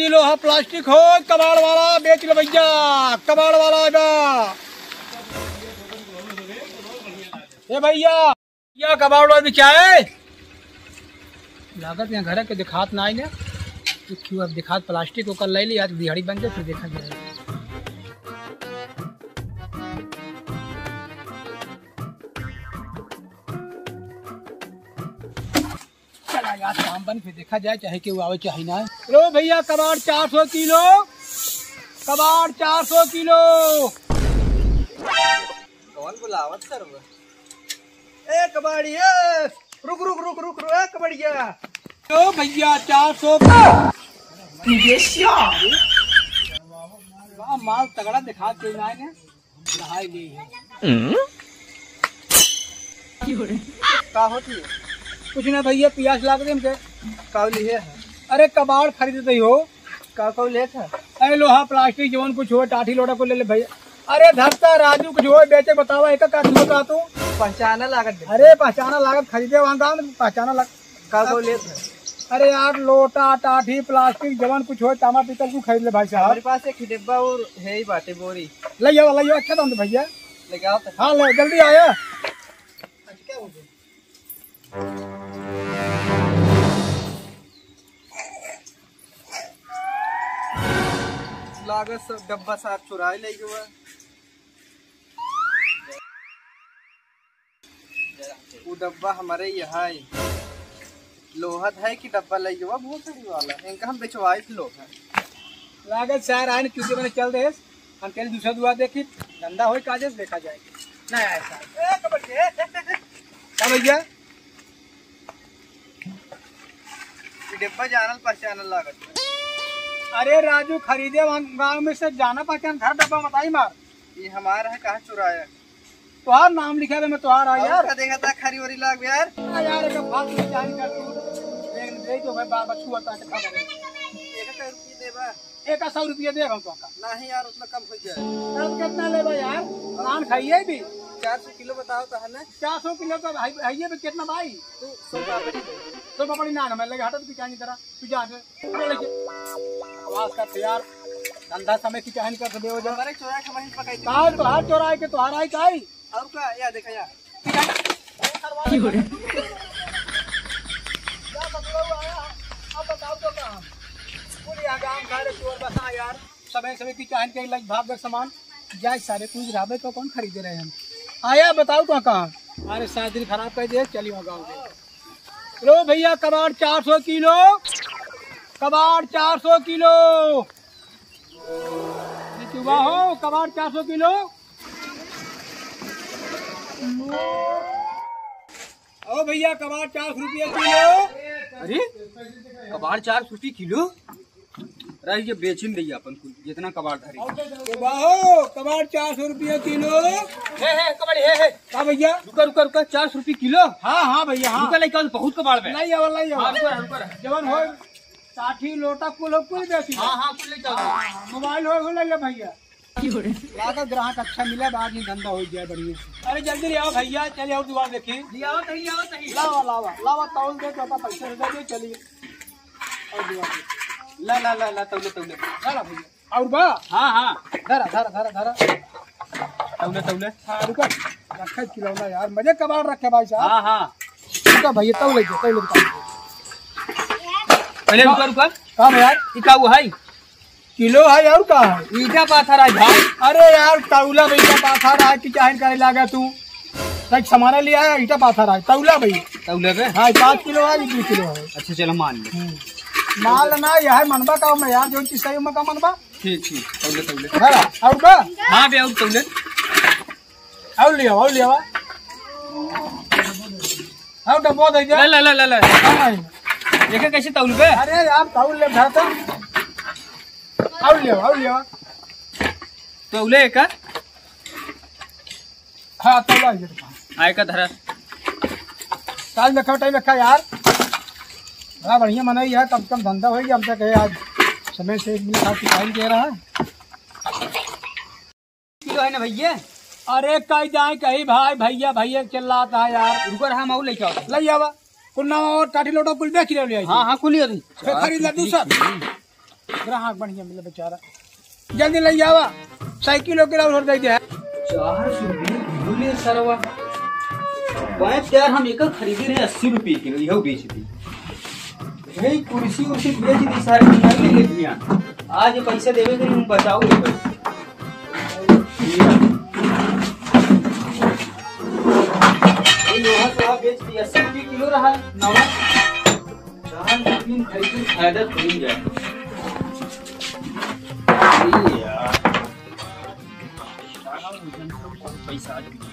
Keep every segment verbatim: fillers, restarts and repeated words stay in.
किलो है प्लास्टिक हो, कबाड़ वाला बेच लो भैया, कबाड़ वाला आएगा। ए भैया, भैया कबाड़ वाला बिकाए। लागत यहाँ घर के दिखात ना आइले। तो क्यों अब दिखात प्लास्टिक ओकर ले ली, आज दिहाड़ी बन जाए फिर देखा जाए। चला यार, काम बन, फिर देखा जाए, चाहे केहू आवे, चाहे ना। लो भैया, कबाड़ चार सौ किलो, कबाड़ चार सौ किलो। कौन बुलावत सर वो? ए कबाड़ी, ए, रुक, रुक, रुक, रुक, रुक, ए कबाड़िया। लो भैया, चार सौ। वाह, माल तगड़ा दिखा के ना है। नहाई ली है। का होती है? कुछ ना भैया, पियास लाग रही हमके। का ली है? अरे कबाड़ खरीदते ही हो। का का लेत है? अरे लोहा प्लास्टिक जवन कुछ हो, टाठी लोटा को ले ले भैया। अरे धरता राजू कुछ हो बेचे बतावा, एक का तू बता तू। पहचाना लागत दे। अरे पहचाना लागत खरीदे वहाँ गाँव में पहचाना लाग का का लेत है? अरे यार, लोटा, टाठी, प्लास्टिक, जवन कुछ होए, तामा पीतल कुल खरीद ले भाई साहब। हमारे पास एक डिब्बा और है ही बाटे बोरी। ले आओ, ले आओ, अच्छा दाम दे भैया। लेके आओ तो। हाँ, ले, जल्दी आया। लागत सब डब्बा सार चुराए ले गवा। वो डब्बा हमारे यहाँ है। लोहत है कि डब्बा लई गवा भोसड़ी वाला, इनका हम बेचवाई थी लोग हैं। लागत सार आइन क्योंकि मैंने चल दे, हम चल दूसरा दुआ देखी, धंधा होई काजे से देखा जाए। नहीं आया सार। ए, कबड्डी, ए, ए, ए, ए। का भैया? ये डब्बा जानल पहचानल लागत है। अरे राजू, खरीदे वहाँ गाँव में से जाना पहचान घर डब्बा बताई मार। ये हमारा है, कहाँ चुराया? तोहार नाम लिखा दे, मैं तोहार आ और यार। का देखा था खरी वरी लाग यार। आ यार, एक फालतू की जान कर तू। देख, देख तो भाई, बार बार छुआ ता के खा ले। एक सौ रुपये देबा? एक सौ रुपये दे हम तोका। नहीं यार, उतना कम हो जाए। तब कितना लेबा यार? नान खाइए भी। चार सौ किलो बताओ तो है ना? चार सौ किलो तो भाई, भाई ये भी कितना भाई? तू सौ पापड़ी दे। सौ पापड़ी नान हमें लगे, हटा तो पिछानी तरह। तू जा से, अरे लेके। आवाज कर यार, धंधा समय की चाहन कर दे हो जा। हमारे चोरा के वहीं पकाई दे। काल तोहार चोरा है कि तोहार आई काई? और का, या देखा या। ठीक है? या पकड़ो आया, अब बताओ तो का हम? पूरी आगाम सारे चोर बसा यार, समय समय की चाहन के लग भाग दे सामान। जाए सारे कुछ राबे तो कौन खरीदे रहे हम? आया बताओ तो कहाँ? अरे सादरी खराब कर दे, चली वहाँ गाँव में। लो भैया, कबाड़ चार सौ किलो, कबाड़ चार सौ किलो। ये चुबा हो, कबाड़ चार सौ किलो। ओ भैया, कबाड़ चार सौ रुपया किलो। अरे, कबाड़ चार सौ रुपया किलो? रही, ये बेचिन रही अपन कुल, जितना कबाड़ धरे। ए बाहो, कबाड़ चार सौ रुपया किलो। हे, हे, कबाड़ी, हे, हे। का भैया? रुका, रुका, रुका, चार सौ रुपया किलो? हाँ, हाँ भैया, हाँ। रुका, लइका, बहुत कबाड़ बे। नहीं आवा, नहीं आवा। हाँ, रुका, रुका। जवन हो, साठी लोटा कुल हो, कुल बेची। हाँ, हाँ, कुल लइका। हाँ, मोबाइल हो, हो ले ले भैया। लागत ग्राहक अच्छा मिला, बाद में धंधा हो जाए बढ़िया से। अरे जल्दी ले आओ भैया, चले आओ दुआ देखी। ले आओ, सही, ले आओ, सही। लावा, लावा, लावा, तौल दे, तो पैसे दे दे, चलिए। और दुआ देखी। ला, ला, ला, ला, तौले, तौले। ला, ला भैया। और बा? हाँ, हाँ। धरा, धरा, धरा, धरा। तौले, तौले। हाँ, रुका। रखा है खिलौना यार, मजे कबाड़ रखे भाई साहब। हाँ, हाँ। रुका भैया, तौले दे, तौले दे। पहले रुका, रुका। का भैया? ई का वो है? किलो है और का है? ईटा पाथर है भाई। अरे यार, तौला भाई, ईटा पाथर है कि चाहे करे लागा तू? लाइक सामान ले आया, ईटा पाथर है, तौला भाई। तौले बे? हाँ, पाँच किलो है, ये दो किलो है। अच्छा, चलो मान ले। हम्म। माल ना, यह है मनबा का, मैं यार, जो चीज सही, मैं का मनबा? ठीक, ठीक, तौले, तौले। हाँ, और बा? हाँ बे, और तौले। और लिया, और लिया। और डब्बो दे दे। ले, ले, ले, ले, ले। हाँ, भाई। देखे कैसे तौल बे? अरे यार, तौल ले, भरता। और लिया, और लिया। तौले का? हाँ, तौला ये। आए का धरा। टाइम रखा, टाइम रखा यार। बड़ा बढ़िया मनाई यार, कम से कम धंधा होई, हम तक है आज समय से एक दिन खातिर टाइम दे रहा है। किलो है ना भैया? अरे कई जाए कही भाई, भैया, भैया चिल्लाता है यार। रुको रहा, हम और लेके आओ। ले आवा। कुन्ना और टाटी लोटा कुल बेच ले, ले आई। हाँ, हाँ, कुल ही अभी। फिर खरीद ले दूसर। ग्राहक बढ़िया मिले बेचारा। जल्दी लइ आवा, साइकिल ओकिल और दे दे। चार सौ रुपये किलो ले सरवा। पाँच यार, हम एकर खरीदे रहे अस्सी रुपये किलो, इहो बेच दी। यही कुर्सी उर्सी बेच दी सारी, निकाल ले ले भैया। आज ये पैसा देवे के हम बचाओ एकर। ये लोहा सोहा बेच दी, अस्सी रुपये किलो रहा नवा। चार तीन खरीदे, फायदा तो नहीं जाए। ये यार। पैसा आ गया।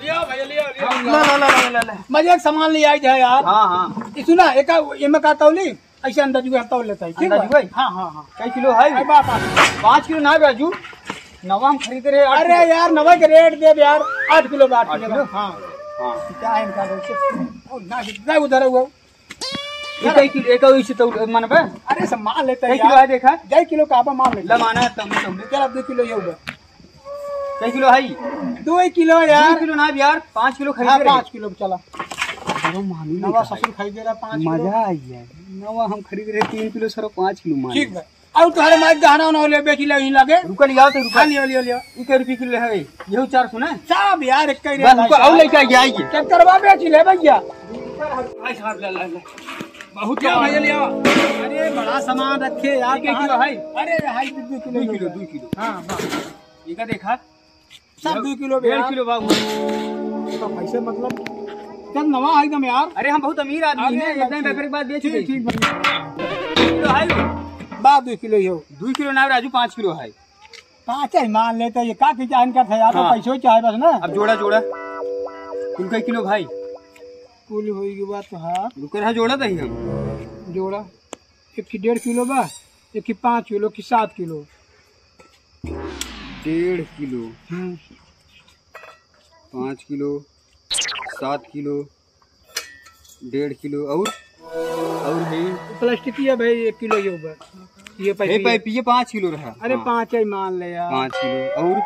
लिया भैया, लिया, लिया। ला, ला, ला, ला, ला, ला। मजे के सामान ले आई जाए यार। हाँ, हाँ। ई सुना, एका, एमे का तौली? ऐसे अंदाज हुआ तौल लेता है, ठीक अंदाज है? हुआ? हाँ, हाँ, हाँ। कै किलो है? अरे बाप, बाप। पाँच किलो ना राजू, नवा हम खरीद रहे, आठ अरे किलो। यार, नवा के रेट दे यार, आठ किलो बा, आठ आठ किलो। किलो? हाँ। हाँ। क्या है इनका रेट? ओ, ना, ना उधर हुआ। ये कै किलो, एक और इसे तो मन पे? अरे, सब मान लेते हैं कै किलो यार। है देखा? ढाई किलो का आप मान लेते ला हैं। माना है, तुमने, तुमने। चल, अब दो किलो ये उधर। कै किलो है? दो किलो यार। दो किलो ना यार, पाँच किलो खरीद हाँ, रहे। पाँच किलो चला। अरे, मामी नवा नहीं ससुर खाई दे रहा, पाँच किलो। मजा आई है। नवा हम खरीद रहे तीन किलो, सर, पाँच किलो मार। ठीक बा। और तोहरे माई गहना उना ले बेच ले, यहीं लगे। रुका, लियाओ तो रुका। हाँ, लियो, लियो, लियो। ई कै रुपये किलो है? यही चार सौ ना? सब यार, एक ही बस, रेट रुका, है। और लेके आइए, आइए। चक्कर बा, बेच ले भैया। भाई साहब, ले, ले, ले। बहुत क्या कम है। भैया, लिया। अरे, बड़ा सामान रखे यार, ये किलो कहाँ? है? अरे, हाई दो किलो दो किलो, होगा। दो किलो। हाँ, बस। ये का देखा? सब दो किलो डेढ़ यार। किलो बाबू। तो पैसे मतलब, चल नवा है एकदम यार। अरे, हम बहुत अमीर आदमी अरे, हैं, एकदम ठीक। पेपर के बाद बेच ठीक, देंगे। ठीक, भैया। किलो है वो? बा, दो किलो ही हो। दो किलो ना राजू, पाँच किलो है। पाँच ही मान लेते, ये का की जान करता यार, तो हाँ। पैसों चाहे बस ना। अब जोड़ा, जोड़ा। कुल कै किलो भाई? कुल होई के बात, हाँ। रुके रहा, जोड़ा दही हम। जोड़ा। एक की डेढ़ किलो बा, एक की पाँच किलो, एक की सात किलो। डेढ़ किलो। हम्म। पाँच किलो, सात किलो, डेढ़ किलो और, और है? प्लास्टिक ये भाई एक किलो ये होगा। ये हे पाइप ये। पाइप ये पाँच किलो रहा। अरे हाँ। पाँच ही मान ले यार। पाँच किलो और?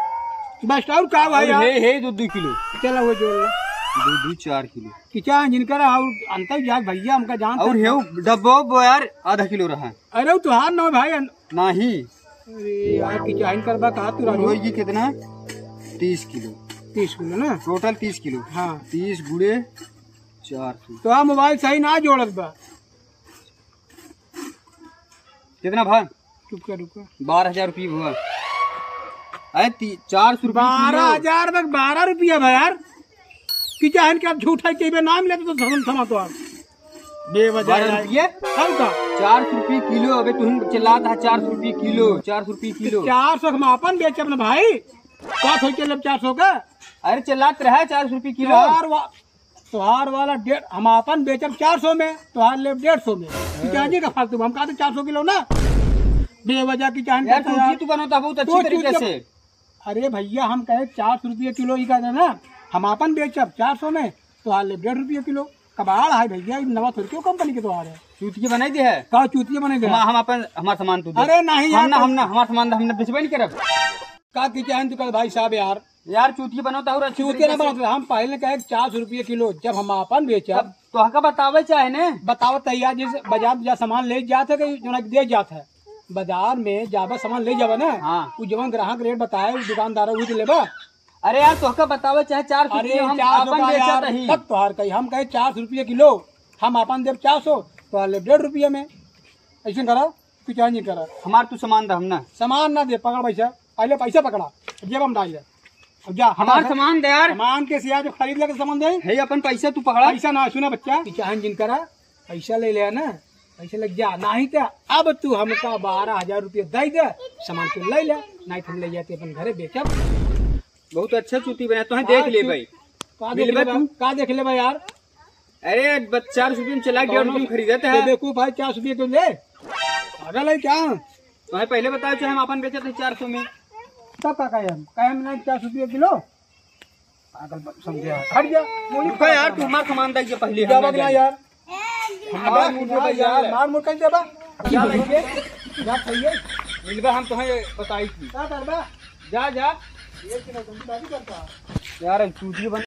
बस और का भाई और यार? हे, हे दो, दो किलो। चला वो जोड़ लो। दो, दो, चार किलो। कि क्या जिनकर और अंतर जात भैया हमका जानता और है। हे डब्बो वो यार आधा किलो रहा। अरे वो तुहार ना भाई अन- नहीं। अरे यार, कि चाइन करबा का तू राजू? होई कि कितना? तीस किलो। तीस किलो ना? टोटल तीस किलो। हाँ। तीस गुणे चार सौ। तो आप मोबाइल सही ना जोड़त बा। कितना भा? रुका, रुका। बारह हजार रुपये हुआ। अरे ती-, चार सौ रुपये किलो। बारह हजार में बारह रुपया भा यार। कि चाहे इनके आप झूठा ही कहीं नाम लेते तो समझ समा तो आप। बेवजह बारह यार। रुपये? और का? चार सौ रुपये किलो, अबे तुम चिल्लात है चार सौ रुपये किलो, चार सौ रुपये किलो। चार सौ हम आपन बेचब ना भाई। का थोड़ी के लेब चार सौ का? अरे चिल्लात रहा चार सौ रुपये किलो। चार वा-, तोहार वाला डेढ़, हम आपन बेचब चार सौ में, तोहार लेब डेढ़ सौ में। हाँ। कि जाने का फालतू में, हम कहते चार सौ किलो ना। बेवजह की चाहे यार, करता तू यार। जी तू बनाता बहुत अच्छी तो तरीके चुप से। अरे भैया, हम कहे चार सौ रुपये किलो ही कहते ना, हम आपन बेचब चार सौ में, तोहार लेब डेढ़ रुपये किलो। कबाड़ है भैया, ई नवा थोड़ी क्यों कंपनी के तोहार है? चूतिया बनाई दे है। का चूतिया बनाई दे हम, है? हम अपन, हमार सामान तू दे। अरे नहीं हम यार, ना, हम ना, हमार सामान हमने बेचबे नहीं करब। का की चाहे तू कल भाई साहब यार? यार चूतिया बनाओ तो और अच्छी चूतिया ना तरीके से। बनाओ, हम पहले कहे चार सौ रुपये किलो, जब हम आपन बेचब। तब तोहका बतावे चाहे ने? बतावत है यार, जैसे बाजार में जा सामान ले जात है, कहीं जोना के दे जात है। बाजार में जाबा सामान ले जाबा ना, हाँ। उ जवन ग्राहक रेट बताए, उ दुकानदार उ तो लेबा। अरे यार, तोहका बतावे चाहे चार सौ अरे, रुपया हम चार सौ आपन का बेचत यार, रही। तब तोहार कही, हम कहे चार सौ रुपया किलो, हम आपन देब चार सौ, तोहार लेब डेढ़ रुपया में। ऐसे करा, तू चाहे नहीं करा। हमार तू सामान दे, हम ना। सामान ना दे, पकड़ पैसा, पहले पैसा पकड़ा, जेब हम डाल ले। अब जा, हमार हमार सामान दे यार। सामान के सिया जो खरीद लेके सामान दे। है अपन पैसा तू पकड़ा। पैसा ना, सुना बच्चा, तू चाहे जिन करा, पैसा ले ले ना, पैसा लग जा, नहीं तो अब तू हमका बारह हजार रुपया दे दे, सामान तू ले ले, नहीं तो हम ले जाते अपन घरे बेचब। बहुत अच्छा चूती बना, तोहे का देख ले चू-, भाई। का देख मिलबे ले बा-, तू? का देख ले बा यार? अरे, बस चार सौ रुपये में चला, डेढ़ सौ रुपये में खरीदत है। बेवकूफ है, चार सौ रुपये तो ले। पागल है क्या? तोहे पहले बताओ, चाहे हम अपन बेचत है चार सौ में। तब का कहे हम? कहे हम नहीं, चार सौ रुपये किलो। पागल ब-, समझे है। हट जा। रुका यार, तू हमार सामान दे के पहले जा हम बक ना जाए। यार। हमार अबे, मुंह पे यार, यार। मार मुंह कहीं देबा? जा लेके। जा खाइए। मिलबा हम तोहे बताई थी। क्या करबा? जा, जा। ये किलो तुम शादी करता? यार, चूतिया बन-